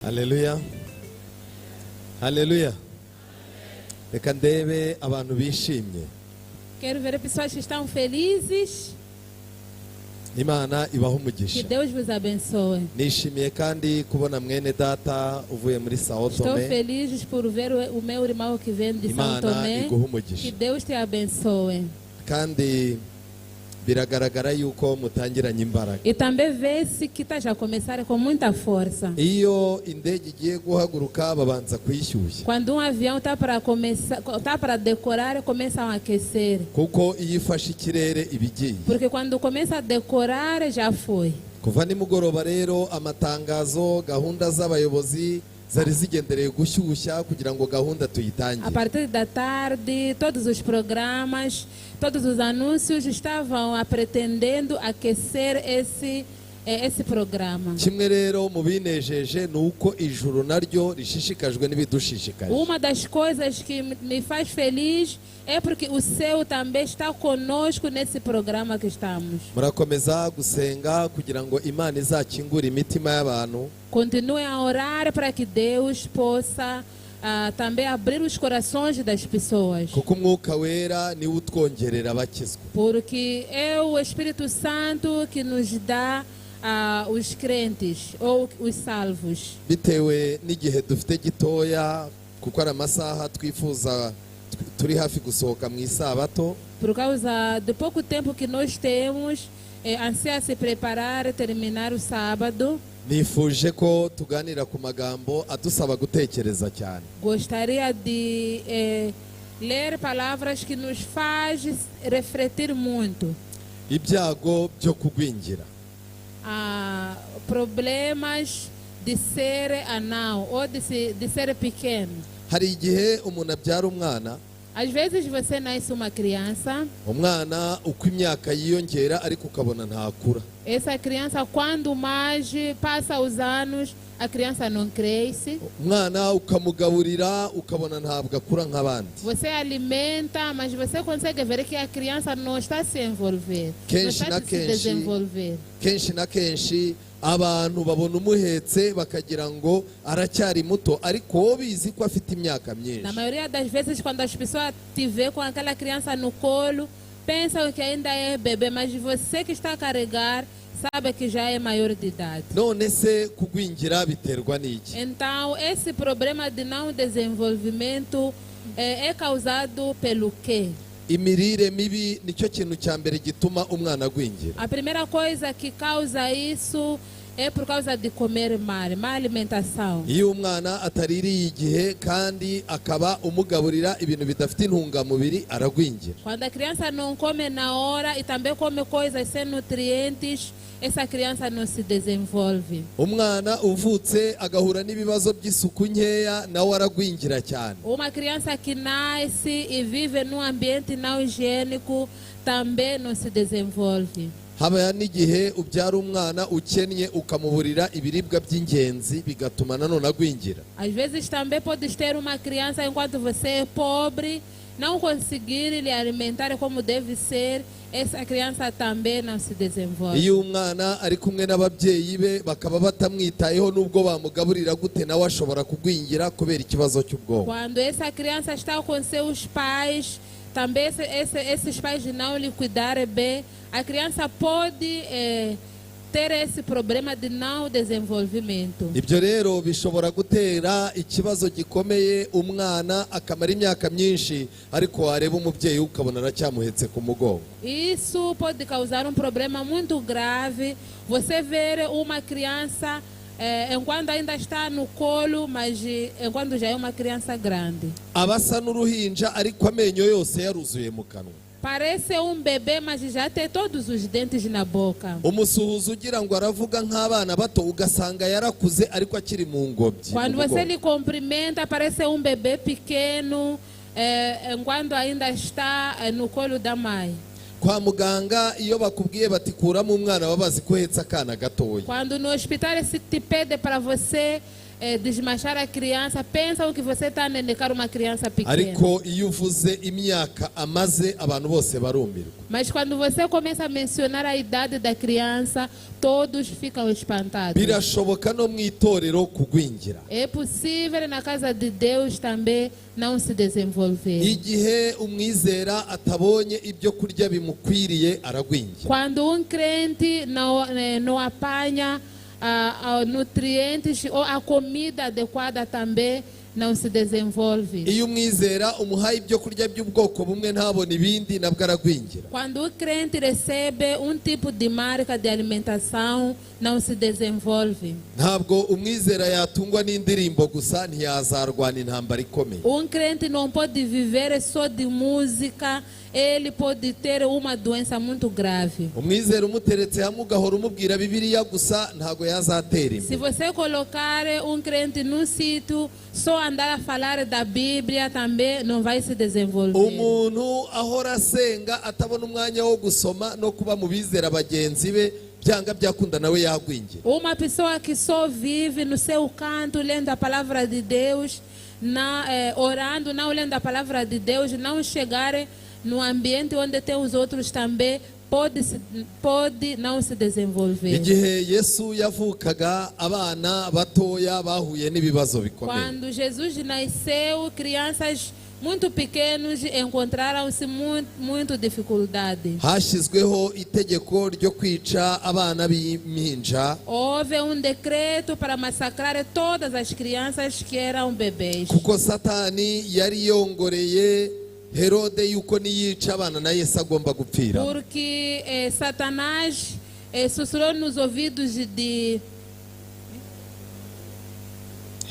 Haleluya, haleluya! Reka ndebe abantu bishimye. Quero ver pessoas que estão felizes. Imana ibahe Que umugisha. Deus vos abençoe. Nishimiye kandi kubona mwene data uvuye muri Sao Estou Tome. Feliz por ver o meu irmão que vem de São Imana Tomé. iguhe Que umugisha. Deus te abençoe. Kandi biragaragara yuko mutangiranye imbaraga. E também vê-se que está já a começar com muita força. Iyo indege igiye guhaguruka babanza kuyishyushya. Quando um avião está para começar, está para decolar, começam a aquecer. Kuko iyo ifashe ikirere iba igiye. Porque quando começa a decolar, já foi. Kuva nimugoroba rero amatangazo, gahunda z'abayobozi zari zigendereye gushyushya kugira ngo gahunda A tuyitangire. Partir da tarde, todos os programas, todos os anúncios estavam a pretendendo aquecer esse programa. Kimwe rero mu binejeje ni uko ijuru naryo rishishikajwe n'ibidushishikaje. Uma das coisas que me faz feliz é porque o céu também está conosco nesse programa que estamos. Murakomeza gusenga kugira ngo Imana izakingure imitima y'abantu. Continuem a orar para que Deus possa também abrir os corações das pessoas. Kuko Umwuka Wera niwe utwongerera abakizwa. Porque é o Espírito Santo que nos dá os crentes ou os salvos. Bitewe n'igihe dufite gitoya, kuko ari amasaha twifuza, turi hafi gusohoka mu isabato. Por causa de pouco tempo que nós temos, anseia se preparar, terminar o sábado. Nifuje ko tuganira ku magambo adusaba gutekereza cyane. Gostaria de ler palavras que nos faz refletir muito. Ibyago byo kugwingira. Problemas de ser anão ou de ser pequeno. Hari igihe umuntu abyara umwana. Às vezes você nasce uma criança, Umwana uko imyaka yiyongera ariko ukabona ntakura. Essa criança, quando mais passa os anos, a criança não cresce. Umwana ukamugaburira ukabona ntabwo akura nk'abandi. Você alimenta, mas você consegue ver que a criança não está se envolver, não Kenshi está na se kenshi. Desenvolver. Kenshi na kenshi abantu babona umuhetse bakagira ngo aracyari muto, ariko wowe ubizi ko afite imyaka Na myinshi. Maioria das vezes, quando as pessoas te vê com aquela criança no colo, pensam que ainda é bebê, mas você que está a carregar sabe que já é maior de idade. None se kugwingira biterwa n'iki? Então, esse problema de não desenvolvimento é causado pelo quê? Imirire mibi nicyo kintu cya mbere gituma umwana agwingira. A primeira coisa que causa isso é por causa de comer mal, má alimentação. Iyo umwana ataririye igihe kandi akaba umugaburira ibintu bidafite intungamubiri, aragwingira. Quando a criança não come na hora e também come coisas sem nutrientes, essa criança não se desenvolve. Umwana uvutse agahura n'ibibazo by'isuku nkeya nawe aragwingira cyane. Uma criança que nasce e vive num ambiente não higiênico também não se desenvolve. Haba n'igihe ubyara umwana ukennye ukamuburira ibiribwa by'ingenzi, bigatuma nanone agwingira. Às vezes também pode ter uma criança, enquanto você é pobre, não conseguir lhe alimentar como deve ser, essa criança também não se desenvolve. Iyo umwana ari kumwe n'ababyeyi be bakaba batamwitayeho, nubwo bamugaburira gute nawe ashobora kugwingira kubera ikibazo cy'ubwonko. Quando essa criança está com seus pais, também esses pais não lhe cuidarem bem, a criança pode ter esse problema de não desenvolvimento. Ibyo rero bishobora gutera ikibazo gikomeye, umwana akamara imyaka myinshi, ariko wareba umubyeyi we ukabona aracyamuhetse ku mugongo. Isso pode causar um problema muito grave. Você ver uma criança enquanto ainda está no colo, mas enquanto já é uma criança grande. Aba asa n'uruhinja ariko amenyo yose yaruzuye mu kanwa. Parece um bebê, mas já tem todos os dentes na boca. Umusuhuza ugira ngo aravuga nk'abana bato, ugasanga yarakuze ariko akiri mu ngobyi, Quando mu você mugongo. Lhe cumprimenta, parece um bebê pequeno, enquanto ainda está no colo da mãe. Kwa muganga iyo bakubwiye bati kuramo umwana, baba bazi ko uhetse akana gatoya. Quando no hospital se te pede para você desmanchar a criança, pensam que você está a nenecar uma criança pequena. Ariko iyo uvuze imyaka amaze, abantu bose barumirwa. Mas quando você começa a mencionar a idade da criança, todos ficam espantados. Birashoboka no mu itorero kugwingira. É possível na casa de Deus também não se desenvolver. Igihe umwizera atabonye ibyo kurya bimukwiriye, aragwingira. Quando um crente não apanha nutrientes ou a comida adequada, também não se desenvolve. Iyo umwizera umuhaye ibyo kurya by'ubwoko bumwe ntabone ibindi, nabwo aragwingira. Quando o crente recebe um tipo de marca de alimentação, não se desenvolve. Ntabwo umwizera yatungwa n'indirimbo gusa, ntiyazarwana intambara ikomeye. Um crente não pode viver só de música, ele pode ter uma doença muito grave. Umwizera umuteretse hamwe ugahora umubwira Bibiliya gusa, ntabwo yazatera Se imbere. Você colocar um crente num sítio, só andar a falar da Bíblia, também não vai se desenvolver. Umuntu ahora asenga atabona umwanya wo gusoma no kuba mu bizera bagenzi be, byanga byakunda nawe yagwingira. Uma pessoa que só vive no seu canto, lendo a palavra de Deus, orando, não lendo a palavra de Deus, não chegar no ambiente onde tem os outros também, pode não se desenvolver. Igihe Yesu yavukaga, abana batoya bahuye n'ibibazo bikomeye. Quando Jesus nasceu, crianças muito pequenos encontraram-se muito, muito dificuldade. Hashyizweho itegeko ryo kwica abana b'impinja. Houve um decreto para massacrar todas as crianças que eram bebês. Kuko Satani yari yongoreye Herode yuko niyica abana na Yesu agomba gupfira. Porque Satanás sussurrou nos ouvidos de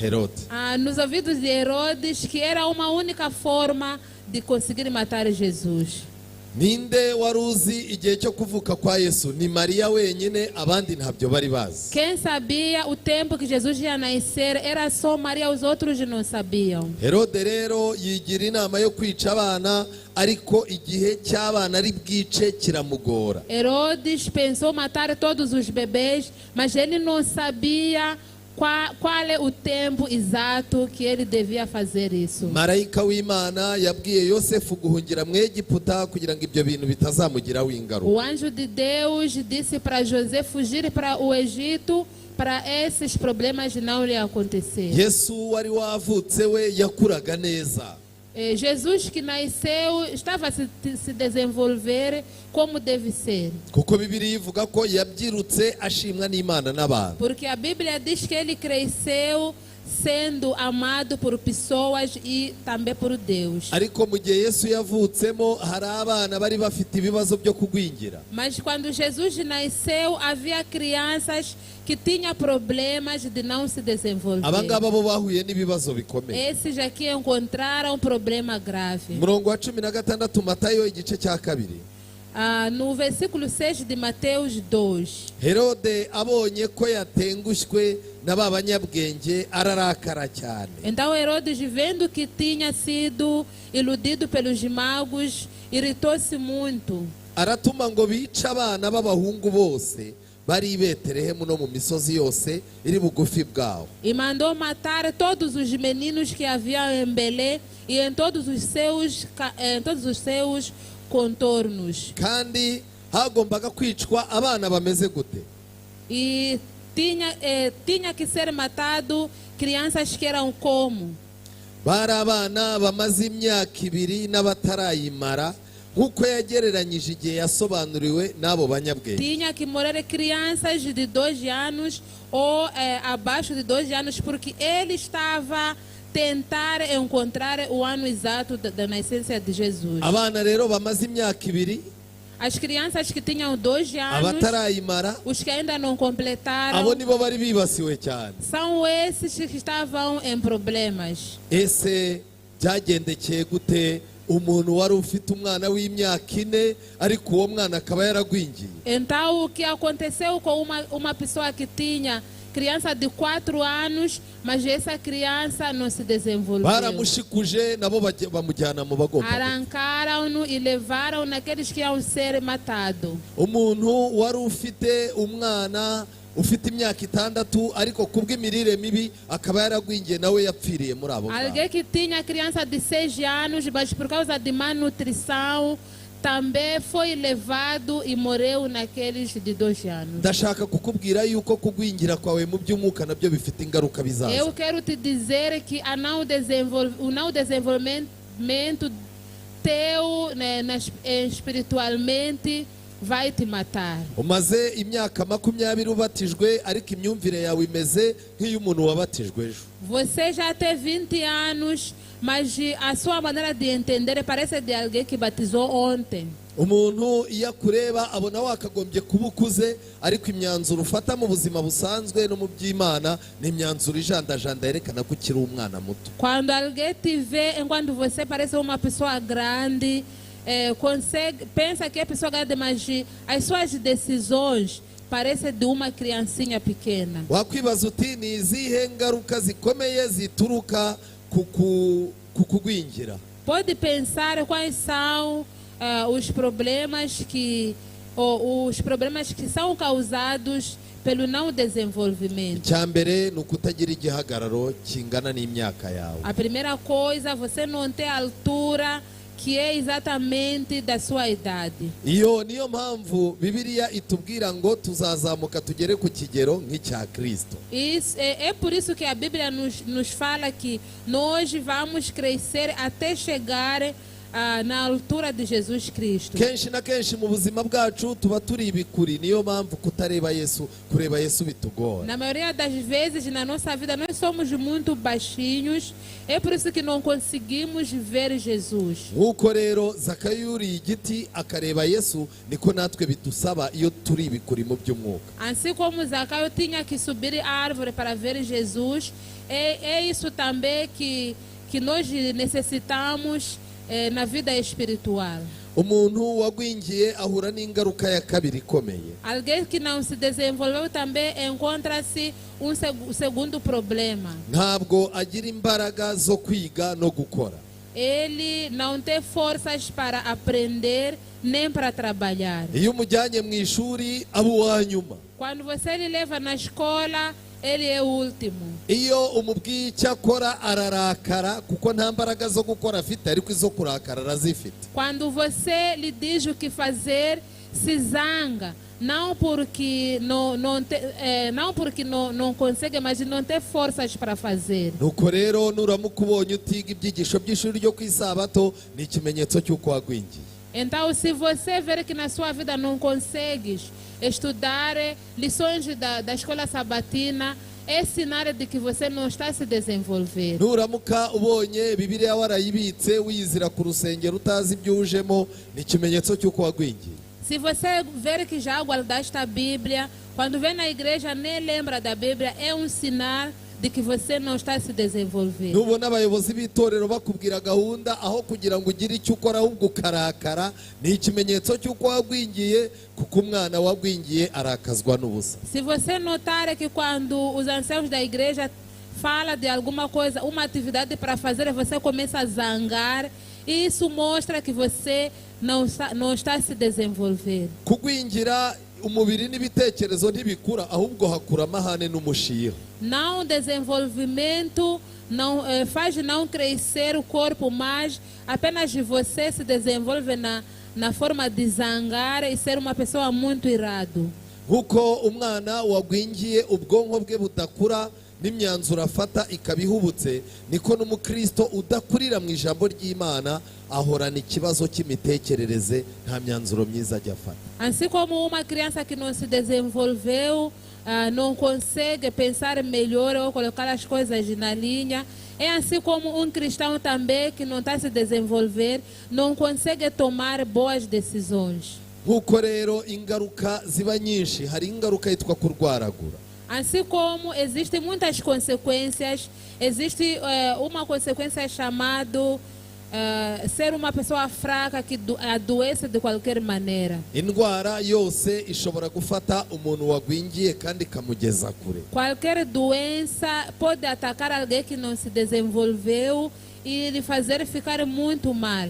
Herode. Nos ouvidos de Herodes que era uma única forma de conseguir matar Jesus. Ninde wari uzi igihe cyo kuvuka kwa Yesu? Ni Mariya wenyine, abandi ntabyo bari bazi. Quem sabia o tempo que Jesus ia nascer era só Maria, os outros não sabiam. Herode rero yigira inama yo kwica abana, ariko igihe cy'abana ari bwice kiramugora. Herodes pensou matar todos os bebês, mas ele não sabia qual é o tempo exato que ele devia fazer isso. Marayika w'Imana yabwiye Yosefu guhungira mu Egiputa kugira ngo ibyo bintu bitazamugiraho ingaruka. O anjo de Deus disse para José fugir para o Egito para esses problemas não lhe acontecer. Yesu wari wavutse we yakuraga neza. Jesus que nasceu estava a se desenvolver como deve ser. Kuko Bibiliya ivuga ko yabyirutse ashimwa n'Imana n'abantu. Porque a Bíblia diz que ele cresceu sendo amado por pessoas e também por Deus. Ariko mu gihe Yesu yavutsemo, hari abana bari bafite ibibazo byo kugwingira. Mas quando Jesus nasceu, havia crianças que tinham problemas de não se desenvolver. Aba ngaba bo bahuye n'ibibazo bikomeye. Esses aqui encontraram um problema grave. Umurongo wa 16, Matayo igice cya 2. No versículo 6 de Mateus 2. Herode abonye ko yatengushywe na ba banyabwenge, ararakara cyane. Então Herodes, vendo que tinha sido iludido pelos magos, irritou-se muito. Aratuma ngo bice abana b'abahungu bose bari i Betelehemu no mu misozi yose iri bugufi bwawo. E mandou matar todos os meninos que havia em Belém e em todos os seus contornos. Kandi hagombaga kwicwa abana bameze gute? E tinha que ser matado crianças que eram como? Bari abana bamaze imyaka 2 n'abatarayimara, nk'uko yagereranyije igihe yasobanuriwe n'abo banyabwenge. Tinha que morrer crianças de 2 anos ou abaixo de 2 anos, porque ele estava a tentar encontrar o ano exato da nascença de Jesus. Abana rero bamaze imyaka 2, As crianças que tinham 2 anos, abatarayimara, os que ainda não completaram, abo nibo bari bibasiwe cyane. São esses que estavam em problemas. Ese byagendekeye gute umuntu wari ufite umwana w'imyaka 4, ariko uwo mwana akaba yaragwingiye? Então, o que aconteceu com uma pessoa que tinha criança de 4 anos, mas essa criança não se desenvolveu? Baramushikuje nabo bamujyana mu bagomba gupfa. Arrancaram-no e levaram naqueles que iam ser matados. Umuntu wari ufite umwana Ufite imyaka 6, ariko kubw'imirire mibi akaba yaragwingiye, nawe yapfiriye muri abo ngabo. Alguém que tinha criança de 6 anos, mas por causa de má nutrição, também foi levado e morreu naqueles de 2 anos. Ndashaka kukubwira yuko kugwingira kwawe mu by'umwuka nabyo bifite ingaruka bizaza. Eu quero te dizer que a não o não desenvolvimento teu, né, espiritualmente vai te matar. Umaze imyaka 20 ubatijwe, ariko imyumvire yawe imeze nk'iy'umuntu wabatijwe ejo. Você já tem 20 anos, mas a sua maneira de entender parece de alguém que batizou ontem. Umuntu iyo akureba abona wakagombye kuba ukuze, ariko imyanzuro ufata mu buzima busanzwe no mu by'Imana ni imyanzuro ijandajanda yerekana ko ukiri umwana muto. Quando alguém te vê, enquanto você parece uma pessoa grande, consegue, pensa que é pessoa grande, mas as suas decisões parecem de uma criancinha pequena. Wakwibaza uti ni izihe ngaruka zikomeye zituruka ku kugwingira? Pode pensar quais são os problemas que são causados pelo não desenvolvimento. Icya mbere ni ukutagira igihagararo kingana n'imyaka yawe. A primeira coisa, você não tem altura que é exatamente da sua idade. Iyo niyo mpamvu Bibiliya itubwira ngo tuzazamuka tugere ku kigero nk'icya Kirisito. É por isso que a Bíblia nos fala que nós vamos crescer até chegar na altura de Jesus Cristo. Kenshi na kenshi mu buzima bwacu tuba turi ibikuri, niyo mpamvu kutareba Yesu, kureba Yesu bitugora. Na maioria das vezes na nossa vida nós somos muito baixinhos, é por isso que não conseguimos ver Jesus. Nk'uko rero Zakayo yuriye igiti akareba Yesu, niko natwe bidusaba iyo turi ibikuri mu by'umwuka. Assim como Zacaio tinha que subir a árvore para ver Jesus, é isso também que nós necessitamos na vida espiritual. Umuntu wagwingiye ahura n'ingaruka ya kabiri ikomeye. Alguém que não se desenvolveu também encontra-se um segundo problema. Ntabwo agira imbaraga zo kwiga no gukora. Ele não tem forças para aprender nem para trabalhar. Iyo umujyanye mu ishuri aba uwa nyuma. Quando você lhe leva na escola, ele é o último. Iyo umubwiye icyo akora ararakara, kuko nta mbaraga zo gukora afite, ariko izo kurakara arazifite. Quando você lhe diz o que fazer, se zanga. Não porque não consegue, mas não tem forças para fazer. Nuko rero nuramuka ubonye utiga ibyigisho by'ishuri ryo ku isabato, ni ikimenyetso cy'uko wagwingiye. Então, se você ver que na sua vida não consegues estudar lições da escola sabatina, é sinal de que você não está se desenvolvendo. Nuramuka ubonye Bibiliya warayibitse wiyizira ku rusengero utazi ibyo ujemo, ni ikimenyetso cy'uko wagwingiye. Se você ver que já guardaste a Bíblia, quando vem na igreja nem lembra da Bíblia, é um sinal de que você não está se desenvolvendo. Nubona abayobozi b'itorero bakubwira gahunda, aho kugira ngo ugire icyo ukora ahubwo ukarakara, ni ikimenyetso cy'uko wagwingiye, kuko umwana wagwingiye arakazwa n'ubusa. Se você notar que quando os anciãos da igreja falam de alguma coisa, uma atividade para fazer, você começa a zangar, isso mostra que você não está se desenvolvendo. Kugwingira umubiri n'ibitekerezo ntibikura, ahubwo hakura amahane n'umushiha. Não desenvolvimento não faz não crescer o corpo, mas apenas você se desenvolve na forma de zangar e ser uma pessoa muito irado. Nk'uko umwana wagwingiye ubwonko bwe budakura n'imyanzuro afata ikaba ihubutse, niko n'umukristo udakurira mu ijambo ry'Imana ahorana ikibazo cy'imitekerereze, nta myanzuro myiza ajya afata. Assim como uma criança que não se desenvolveu, não consegue pensar melhor ou colocar as coisas na linha, é assim como um cristão também que não está se desenvolver, não consegue tomar boas decisões. Nk'uko rero ingaruka ziba nyinshi, hari ingaruka yitwa kurwaragura. Assim como existem muitas consequências, existe uma consequência chamada ser uma pessoa fraca que adoece de qualquer maneira. Indwara yose ishobora gufata umuntu wagwingiye kandi ikamugeza kure. Qualquer doença pode atacar alguém que não se desenvolveu e lhe fazer ficar muito mal.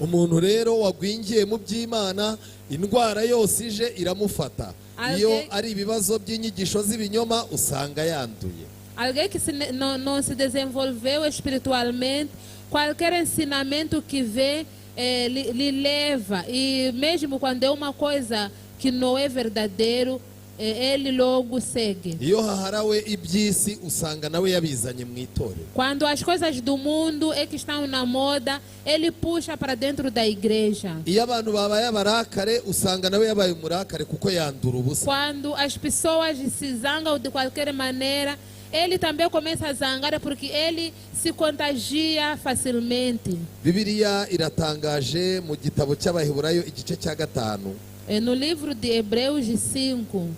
Umuntu rero wagwingiye mu by'Imana, indwara yose ije iramufata. Iyo ari ibibazo by'inyigisho z'ibinyoma, usanga yanduye. Alguém que não se desenvolveu espiritualmente, qualquer ensinamento que vê lhe leva. E mesmo quando é uma coisa que não é verdadeiro, ele logo segue. Iyo haharawe iby'isi, usanga nawe yabizanye mu itorero. Quando as coisas do mundo é que estão na moda, ele puxa para dentro da igreja. Iyo abantu babaye abarakare, usanga nawe yabaye umurakare kuko yandura ubusa. Quando as pessoas se zangam de qualquer maneira, ele também começa a zangar porque ele se contagia facilmente. Bibiliya iratangaje mu gitabo cy'Abaheburayo igice cya 5. No livro de Hebreus 5,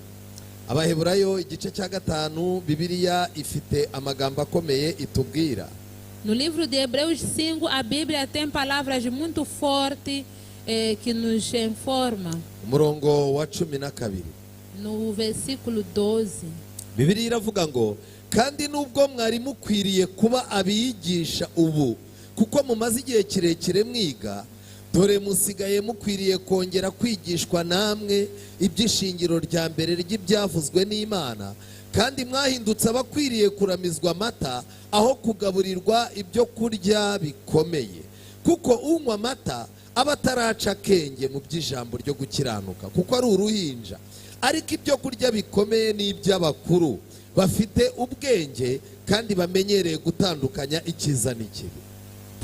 Abaheburayo igice cya 5, Bibiliya ifite amagambo akomeye itubwira. No livro de Hebreus 5, a Bíblia tem palavras muito fortes que nos informa. Umurongo wa 12. No versículo 12. Bibiliya iravuga ngo: "Kandi nubwo mwari mukwiriye kuba abigisha ubu, kuko mumaze igihe kirekire mwiga, dore musigaye mukwiriye kongera kwigishwa namwe iby'ishingiro rya mbere ry'ibyavuzwe n'Imana, kandi mwahindutse abakwiriye kuramizwa amata aho kugaburirwa ibyo kurya bikomeye, kuko unywa amata aba ataraca akenge mu by'ijambo ryo gukiranuka, kuko ari uruhinja. Ariko ibyo kurya bikomeye ni iby'abakuru bafite ubwenge kandi bamenyereye gutandukanya icyiza n'ikibi."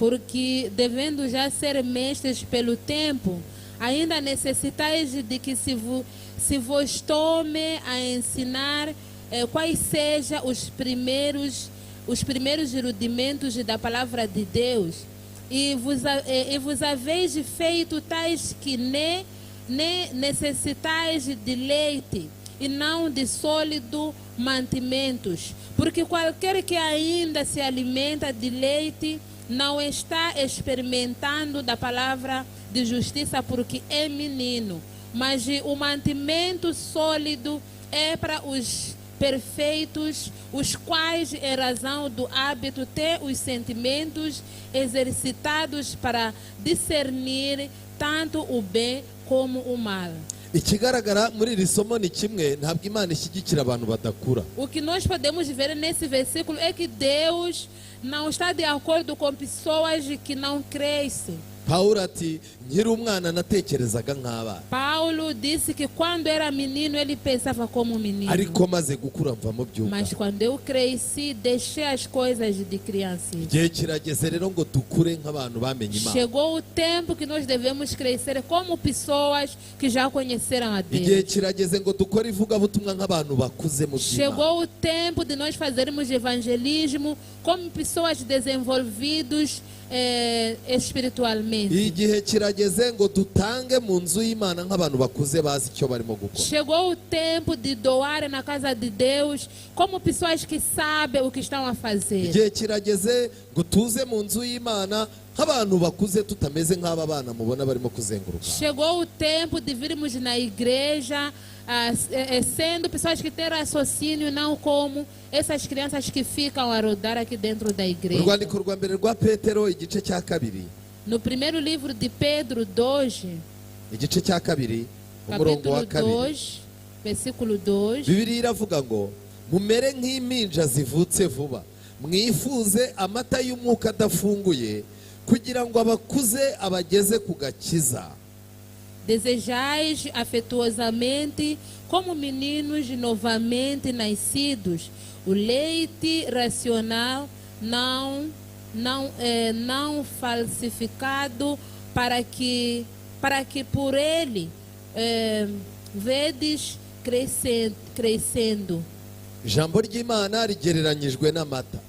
Porque, devendo já ser mestres pelo tempo, ainda necessitais de que se vos tome a ensinar quais sejam os primeiros rudimentos da palavra de Deus. E vos haveis feito tais que nem necessitais de leite e não de sólido mantimentos. Porque qualquer que ainda se alimenta de leite não está experimentando da palavra de justiça, porque é menino. Mas o mantimento sólido é para os perfeitos, os quais, em razão do hábito, têm os sentimentos exercitados para discernir tanto o bem como o mal. Ikigaragara muri iri somo ni kimwe: ntabwo Imana ishyigikira abantu badakura. O que nós podemos ver nesse versículo é que Deus não está de acordo com pessoas que não crescem. Pawulo ati: "Nkiri umwana natekerezaga nk'abana." Paulo disse que quando era menino ele pensava como menino. "Ariko maze gukura mva mu by'ubwana." Mas quando eu cresci, deixei as coisas de criança. Igihe kirageze rero ngo dukure nk'abantu bamenye Imana. Chegou o tempo que nós devemos crescer como pessoas que já conheceram a Igihe Deus. Kirageze ngo dukore ivugabutumwa nk'abantu bakuze mu by'Imana. Chegou o tempo de nós fazermos evangelismo como pessoas desenvolvidos espiritualmente. Igihe kirageze ngo dutange mu nzu y'Imana nk'abantu bakuze bazi icyo barimo gukora. Chegou o tempo de doar na casa de Deus como pessoas que sabem o que estão a fazer. Igihe kirageze ngo tuze mu nzu y'Imana nk'abantu bakuze, tutameze nk'aba bana mubona barimo kuzenguruka. Chegou o tempo de virmos na igreja sendo pessoas que têm raciocínio, não como essas crianças que ficam a rodar aqui dentro da igreja. Urwandiko rwa mbere rwa Petero igice cya 2. No primeiro livro de Pedro 2, Igice cya 2, umurongo wa capítulo 2. 2, versículo 2. Bibiliya iravuga ngo: "Mumere nk'impinja zivutse vuba, mwifuze amata y'umwuka adafunguye, kugira ngo abakuze abageze ku gakiza." Desejais afetuosamente, como meninos novamente nascidos, o leite racional não falsificado, para que por ele vedes crescendo. Ijambo ry'Imana rigereranyijwe n'amata.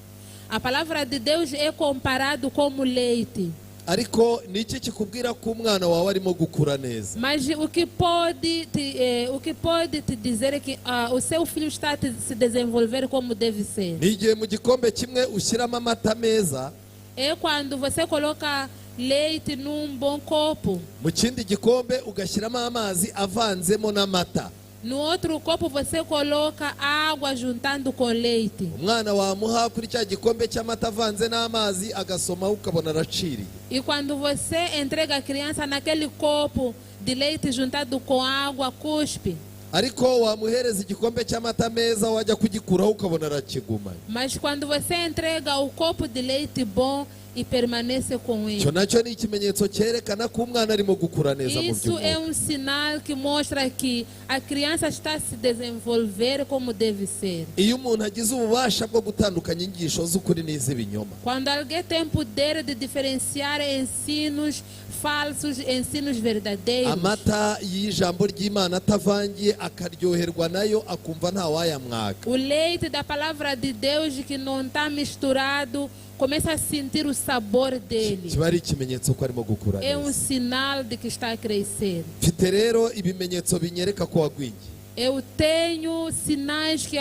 A palavra de Deus é comparado como leite. Ariko ni iki kikubwira ko umwana wawe arimo gukura neza? Mas o que pode te dizer é que o seu filho está a se desenvolver como deve ser? Ni igihe mu gikombe kimwe ushyiramo amata meza, É quando você coloca leite num bom copo mu kindi gikombe ugashyiramo amazi avanzemo n'amata. No outro copo você coloca água juntando com leite. Umwana wamuha kuri cya gikombe cy'amata avanze n'amazi agasomaho ukabona araciriye. E quando você entrega a criança naquele copo de leite juntado com água, cuspe. Ariko wamuhereza igikombe cy'amata meza wajya kugikuraho ukabona arakigumanye. Mas quando você entrega o copo de leite bom e permanece com ele. Icyo nacyo ni ikimenyetso cyerekana ko umwana arimo gukura neza mu Isso é by'umwuka. Um sinal que mostra que a criança está a se desenvolver como deve ser. Iyo umuntu agize ububasha bwo gutandukanya inyigisho z'ukuri n'iz'ibinyoma, Quando alguém tem poder de diferenciar ensinos falsos, ensinos verdadeiros, amata y'ijambo ry'Imana atavangiye akaryoherwa nayo akumva ntawayamwaka, o leite da palavra de Deus que não está misturado, começa a sentir o sabor dele. Kiba ari ikimenyetso ko arimo gukura É um neza. Sinal de que está a crescer. Mfite rero ibimenyetso binyereka ko wagwingiye. Eu tenho sinais que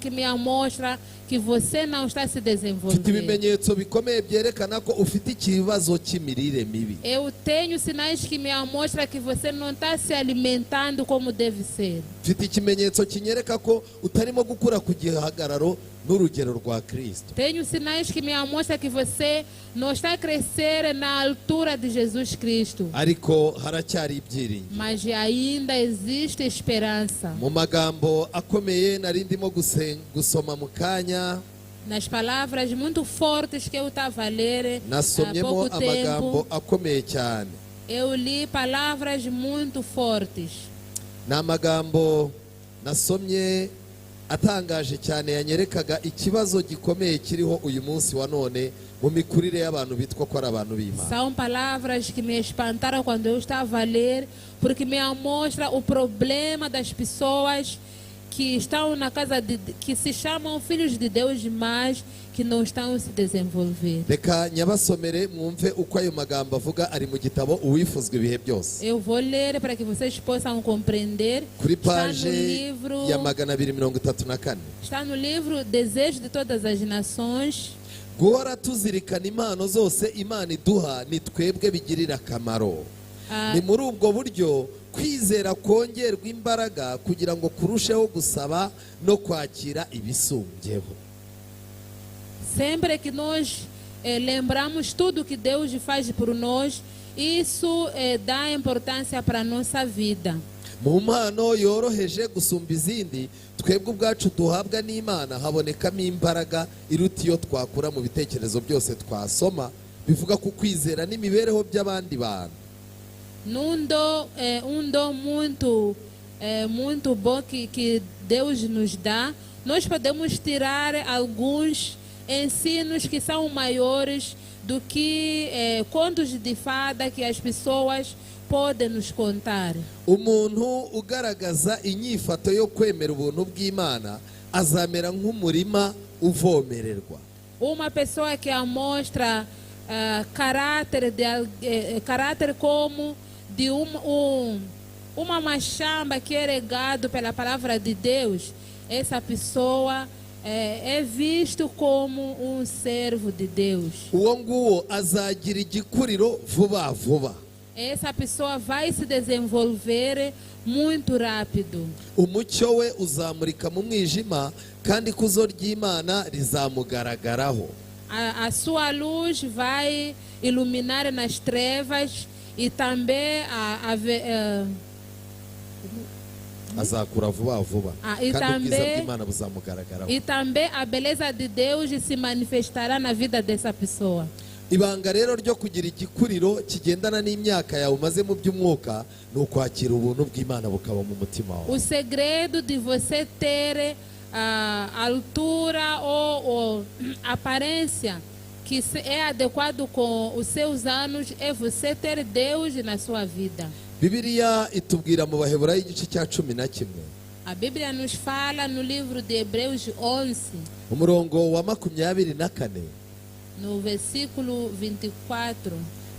me mostra que você não está se Mfite desenvolvendo. Ibimenyetso bikomeye byerekana ko ufite ikibazo cy'imirire mibi. Eu tenho sinais que me mostram que você não está se alimentando como deve ser. Mfite ikimenyetso kinyereka ko utarimo gukura ku gihagararo n'urugero rwa Kristo. Tenho sinais que me mostram que você não está a crescer na altura de Jesus Cristo. Ariko haracyari ibyiringiro. Mas ainda existe esperança. Mu magambo akomeye nari ndimo gusoma mu kanya, Nas palavras muito fortes que eu estava a ler há nasomyemo pouco amagambo tempo, akomeye cyane. Eu li palavras muito fortes. Ni amagambo nasomye atangaje cyane yanyerekaga ikibazo gikomeye kiriho uyu munsi wa none mu mikurire y'abantu bitwa ko ari abantu b'Imana. São palavras que me espantaram quando eu estava a ler, porque me mostra o problema das pessoas que estão na casa de, que se chamam filhos de Deus, mas que não estão se desenvolver. Reka nyabasomere mwumve uko ayo magambo avuga ari mu gitabo Uwifuzwa ibihe byose. Eu vou ler para que vocês possam compreender. Kuri Está no paje livro, ya 234. Está no livro Desejo de Todas as Nações. Guhora tuzirikana impano zose Imana iduha ni twebwe bigirira akamaro. Ah. Ni muri ubwo buryo kwizera kongerwa imbaraga kugira ngo kurusheho gusaba no kwakira ibisumbyeho. Sempre que nós lembramos tudo que Deus faz por nós, isso dá importância para a nossa vida. Mu mpano yoroheje gusumba izindi twebwe ubwacu duhabwa n'Imana habonekamo imbaraga iruta iyo twakura mu bitekerezo byose twasoma bivuga ku kwizera n'imibereho by'abandi bantu. Num dom, um dom muito bom que Deus nos dá, nós podemos tirar alguns ensinos que são maiores do que contos de fada que as pessoas podem nos contar. Umuntu ugaragaza inyifato yo kwemera ubuntu bw'Imana azamera nk'umurima uvomererwa. Uma pessoa que mostra caráter como de uma machamba que é regado pela palavra de Deus, essa pessoa é visto como um servo de Deus. Uwo nguwo azagira igikuriro vuba vuba. Essa pessoa vai se desenvolver muito rápido. Umucyo we uzamurika mu mwijima kandi ikuzo ry'Imana rizamugaragaraho. A sua luz vai iluminar nas trevas e também Azakura vuba vuba Ah, e kandi ubwiza bw'Imana buzamugaragaraho. E também a beleza de Deus se manifestará na vida dessa pessoa. Ibanga rero ryo kugira igikuriro kigendana n'imyaka yawe umaze mu by'umwuka ni ukwakira ubuntu bw'Imana bukaba mu mutima wawe. O segredo de você ter a altura ou aparência que é adequado com os seus anos é você ter Deus na sua vida. Bibiliya itubwira mu Baheburayo igice cya 11, A Bíblia nos fala no livro de Hebreus 11, umurongo wa 24. No versículo 24.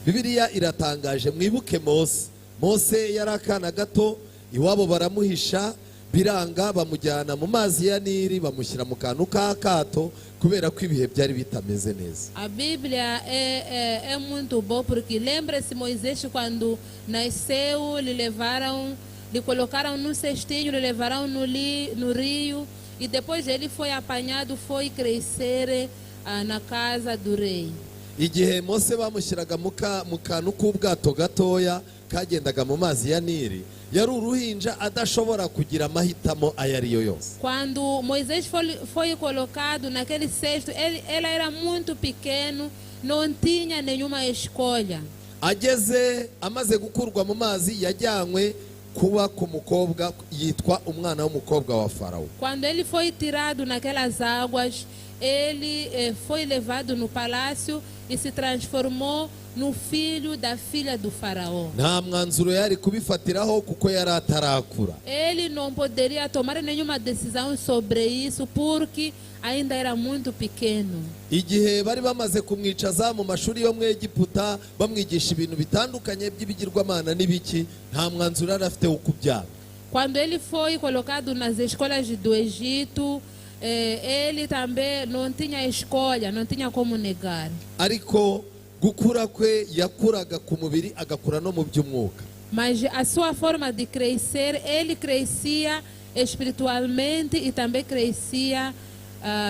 Bibiliya iratangaje. Mwibuke Mose. Mose yari akana gato iwabo baramuhisha biranga bamujyana mu mazi ya Nili bamushyira mu kantu k'akato kubera ko ibihe byari bitameze neza. A Bíblia é muito boa porque lembra-se Moisés quando nasceu, lhe levaram Lhe colocaram num cestinho, lhe levaram no rio e depois ele foi apanhado, foi crescer na casa do rei. Igihe Mose bamushyiraga mu ka- mu kantu k'ubwato gatoya kagendaga mu mazi ya Nili, yari uruhinja adashobora kugira amahitamo ayo ari yo yose. Quando Moisés foi colocado naquele cesto, ele era muito pequeno, não tinha nenhuma escolha. Ageze amaze gukurwa mu mazi yajyanywe kuba ku mukobwa yitwa umwana w'umukobwa wa Farawo. Quando ele foi tirado naquelas águas, ele foi levado no palácio e se transformou no filho da filha do faraó. Nta mwanzuro yari kubifatiraho kuko yari atarakura. Ele não poderia tomar nenhuma decisão sobre isso porque ainda era muito pequeno. Igihe bari bamaze kumwicaza mu mashuri yo mu Egiputa bamwigisha ibintu bitandukanye by'ibigirwamana n'ibiki, nta mwanzuro yari afite wo kubyanga. Quando ele foi colocado nas escolas do Egito, ele também não tinha escolha, não tinha como negar. Ariko gukura kwe yakuraga ku mubiri agakura no mu by'umwuka. Mas a sua forma de crescer, ele crescia espiritualmente e também crescia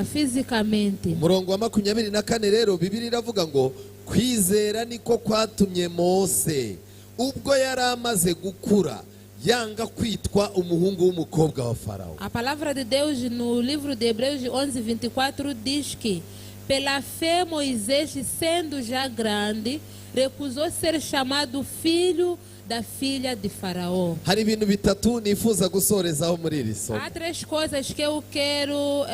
fisicamente. Umurongo wa 24 rero Bibiliya iravuga ngo kwizera niko kwatumye Mose ubwo yari amaze gukura yanga kwitwa umuhungu w'umukobwa wa Farawo. A palavra de Deus no livro de Hebreus 11, 24 diz que pela fé Moisés, sendo já grande, recusou ser chamado filho da filha de Faraó. Hari ibintu bitatu nifuza gusorezaho muri iri somo. Há três coisas que eu quero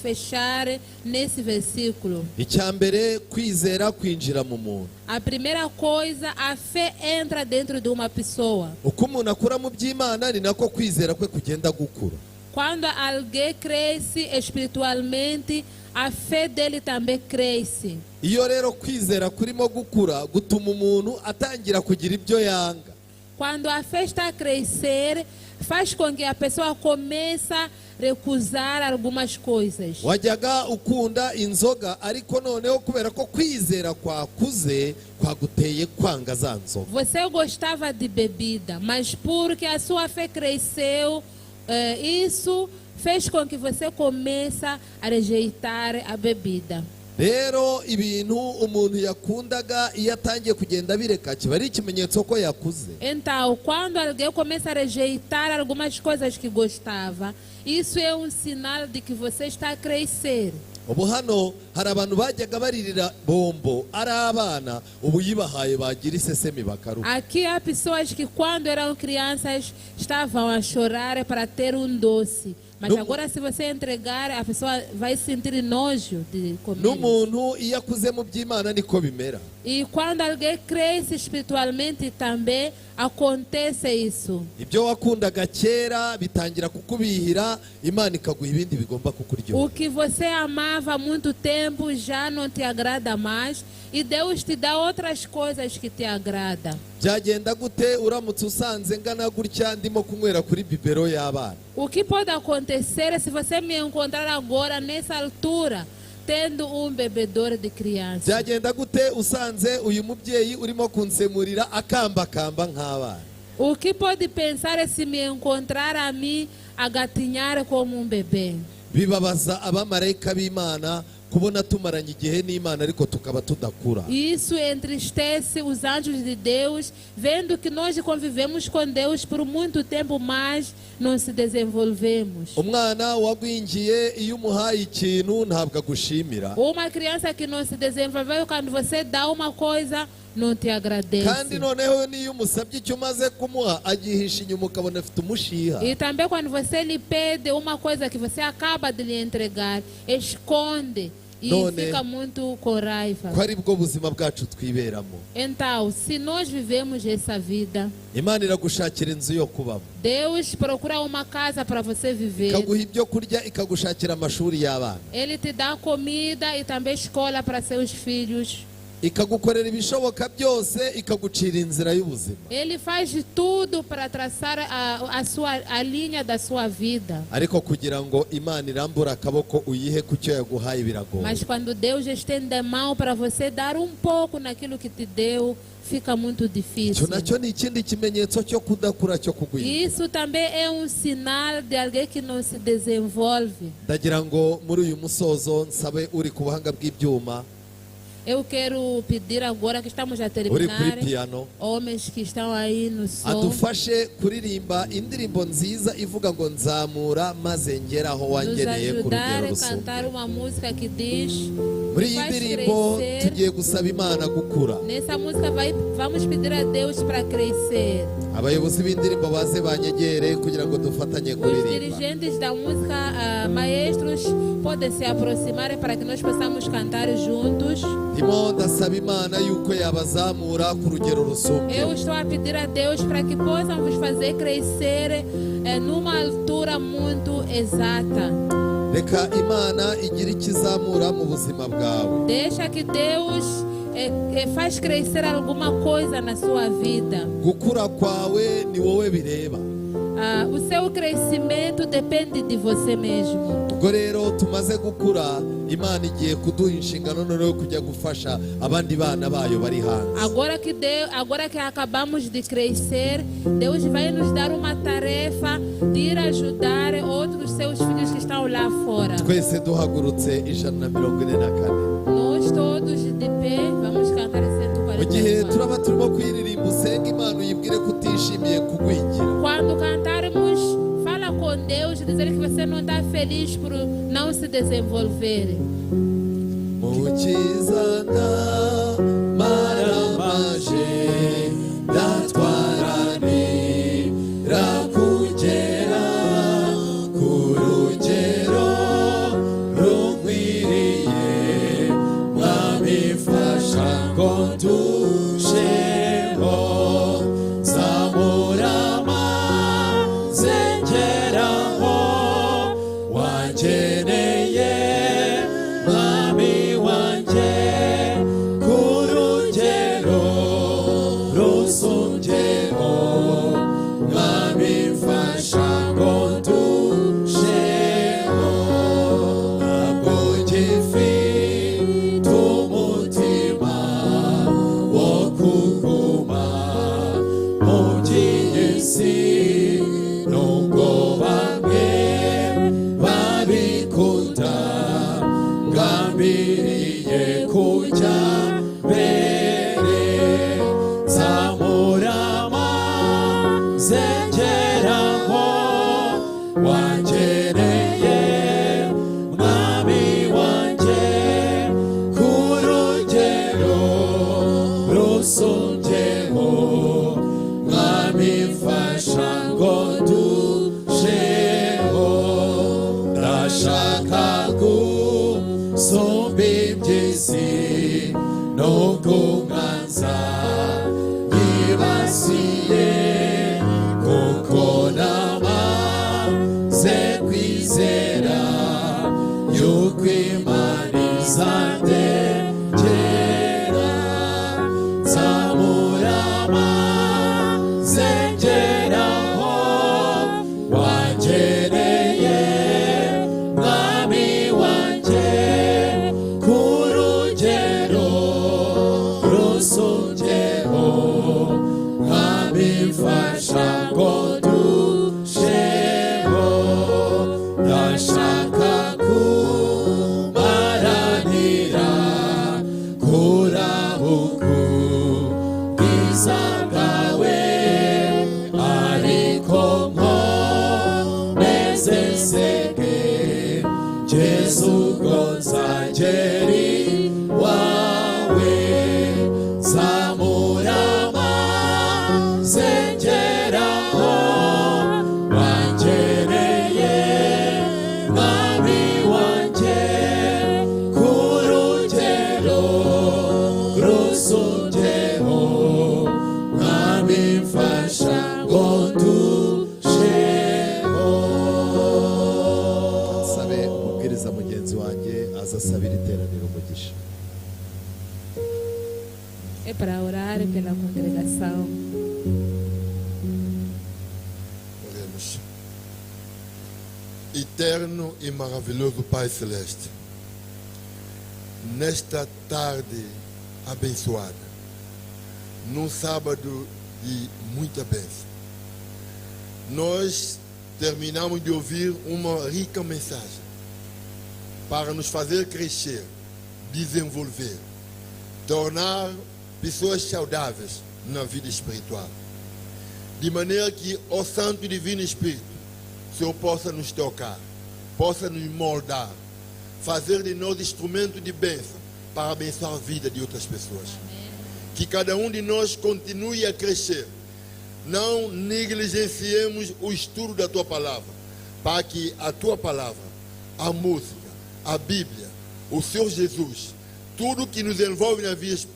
fechar nesse versículo. Icya mbere, kwizera kwinjira mu muntu. A primeira coisa, a fé entra dentro de uma pessoa. Uko umuntu akura mu by'Imana ni nako kwizera kwe kugenda gukura. Quando alguém cresce espiritualmente, a fé dele também cresce. Iyo rero kwizera kurimo gukura gutuma umuntu atangira kugira ibyo yanga. Quando a fé está a crescer, faz com que a pessoa comece a recusar algumas coisas. Wajyaga ukunda inzoga ariko noneho kubera ko kwizera kwakuze kwaguteye kwanga za nzoga. Você gostava de bebida, mas porque a sua fé cresceu, isso fez com que você comece a rejeitar a bebida. Rero ibintu umuntu yakundaga iyo atangiye kugenda abireka kiba ari ikimenyetso ko yakuze. Então, quando alguém começa a rejeitar algumas coisas que gostava, isso é um sinal de que você está a crescer. Ubu hano hari abantu bajyaga baririra bombo ari abana, ubu yibahaye bagira isesemi bakaruka. Aqui há pessoas que quando eram crianças estavam a chorar para ter um doce. Mas agora, se você entregar, a pessoa vai sentir nojo de comer. N'umuntu iyo akuze mu by'Imana niko bimera. E quando alguém cresce espiritualmente também acontece isso. Ibyo wakundaga kera bitangira kukubihira, Imana ikaguha ibindi bigomba kukuryohera. O que você amava há muito tempo já não te agrada mais e Deus te dá outras coisas que te agradam. Byagenda gute uramutse usanze ngana gutya ndimo kunywera kuri biberon y'abana? O que pode acontecer se você me encontrar agora nessa altura, tendo um bebedouro de criança? Byagenda gute usanze uyu mubyeyi urimo kunsemurira akambakamba nk'abana? O que pode pensar é se me encontrar a mim a gatinhar como um bebê? Bibabaza abamarayika b'Imana kubona tumaranye igihe n'Imana ariko tukaba tudakura. E isso entristece os anjos de Deus, vendo que nós convivemos com Deus por muito tempo, mas não se desenvolvemos. Umwana wagwingiye iyo umuhaye ikintu ntabwo agushimira. Uma criança que não se desenvolveu, quando você dá uma coisa, não te agradece. Kandi noneho n'iyo umusabye icyo umaze kumuha agihisha inyuma ukabona afite umushiha. E também quando você lhe pede uma coisa que você acaba de lhe entregar, esconde e None. Fica muito com raiva. Ko ari bwo buzima bwacu twiberamo. Então, se nós vivemos essa vida, Imana iragushakira inzu yo kubamo, Deus procura uma casa para você viver. Ikaguha ibyo kurya, ikagushakira amashuri y'abana. Ele te dá comida e também escola para seus filhos. Ikagukorera ibishoboka byose, ikagucira inzira y'ubuzima. Ele faz de tudo para traçar a linha da sua vida. Ariko kugira ngo Imana irambure akaboko uyihe ku cyo yaguhaye biragoye. Mas quando Deus estende a mão para você dar um pouco naquilo que te deu, fica muito Icyo difícil. Nacyo ni ikindi kimenyetso cyo kudakura, cyo kugwingira. Isso também é um sinal de alguém que não se desenvolve. Ndagira ngo muri uyu musozo nsabe uri ku buhanga bw'ibyuma, Eu quero pedir agora que estamos a uri kuri terminar, piano, homens que estão aí no som, adufashe kuririmba indirimbo nziza ivuga ngo nzamura maze ngere aho nos wangeneye ku ajudar rugero a cantar rusumbye. Uma música que diz: Muri iyi Faz ndirimbo crescer. Tugiye gusaba Imana gukura. Nessa música vamos pedir a Deus para crescer. Abayobozi b'indirimbo baze banyegere kugira ngo dufatanye Os kuririmba. Dirigentes da música, maestros, podem se aproximar para que nós possamos cantar juntos. Ndimo ndasaba Imana yuko yabazamura ku rugero rusumbye. Eu estou a pedir a Deus para que possam vos fazer crescer numa altura muito exata. Reka Imana igire ikizamura mu buzima bwawe. Deixa que Deus faz crescer alguma coisa na sua vida. Gukura kwawe ni wowe bireba. O seu crescimento depende de você mesmo. Ubwo rero tumaze gukura, Imana igiye kuduha inshingano noneho yo kujya gufasha abandi bana bayo bari hanze. Agora que acabamos de crescer, Deus vai nos dar uma tarefa de ir ajudar outros seus filhos que estão lá fora. Twese duhagurutse, 144. Nós todos de pé, vamos cantar Mu gihe 144. Turaba turimo kuyiririmba, usenge Imana uyibwire ko utishimiye kugwingira. Quando cantarmos, fala com Deus, dizer que você não está feliz por não se desenvolver. Mukiza ndamaramaje ndatwaranira kugera ku rugero runkwiriye, Mwami mfasha ngo ndusheho, nzamura maze ngeraho wangeneye, Mwami wanjye, ku rugero rusumbyeho, Mwami mfasha ngo ndusheho. Ntabwo ngifite umutima wo kuguma mu by'iyi nubwo bamwe babikunda, ngambiriye kujya mbere, nzamura maze ngeraho wangeneye, Mwami wanjye, ku rugero rusumbyeho, Mwami mfasha ngo ndusheho. Ndashaka gusumba iby'isi no kumwanza yibasiye, kuko namaze kwizera yuko Imana izandengera, nzamura maze ngeraho wangeneye, Mwami wanjye, ku rugero. É para orar pela congregação. Oremos. Eterno e maravilhoso Pai Celeste, nesta tarde abençoada, num sábado de muita bênção, nós terminamos de ouvir uma rica mensagem para nos fazer crescer, desenvolver, tornar pessoas saudáveis na vida espiritual. De maneira que, ó Santo e Divino Espírito, o Senhor possa nos tocar, possa nos moldar, fazer de nós instrumento de bênção para abençoar a vida de outras pessoas. Que cada um de nós continue a crescer. Não negligenciemos o estudo da tua palavra, para que a tua palavra, a música, a Bíblia, o Senhor Jesus, tudo que nos envolve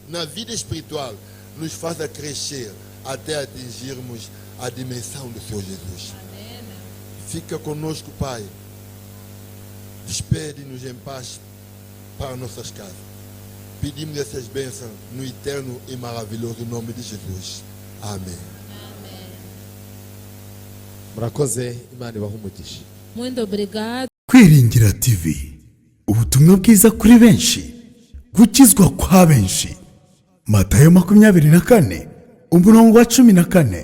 na vida espiritual, nos faça crescer até atingirmos a dimensão do Senhor Jesus. Fica conosco, Pai. Despede-nos em paz para nossas casas. Pedimos essas bênçãos no eterno e maravilhoso nome de Jesus. Amém. Murakoze, Imana ibahe umugisha. Muito obrigado. Kwiringira TV, ubutumwa bwiza kuri benshi, gukizwa kwa benshi. Matayo 24 umurongo wa 14.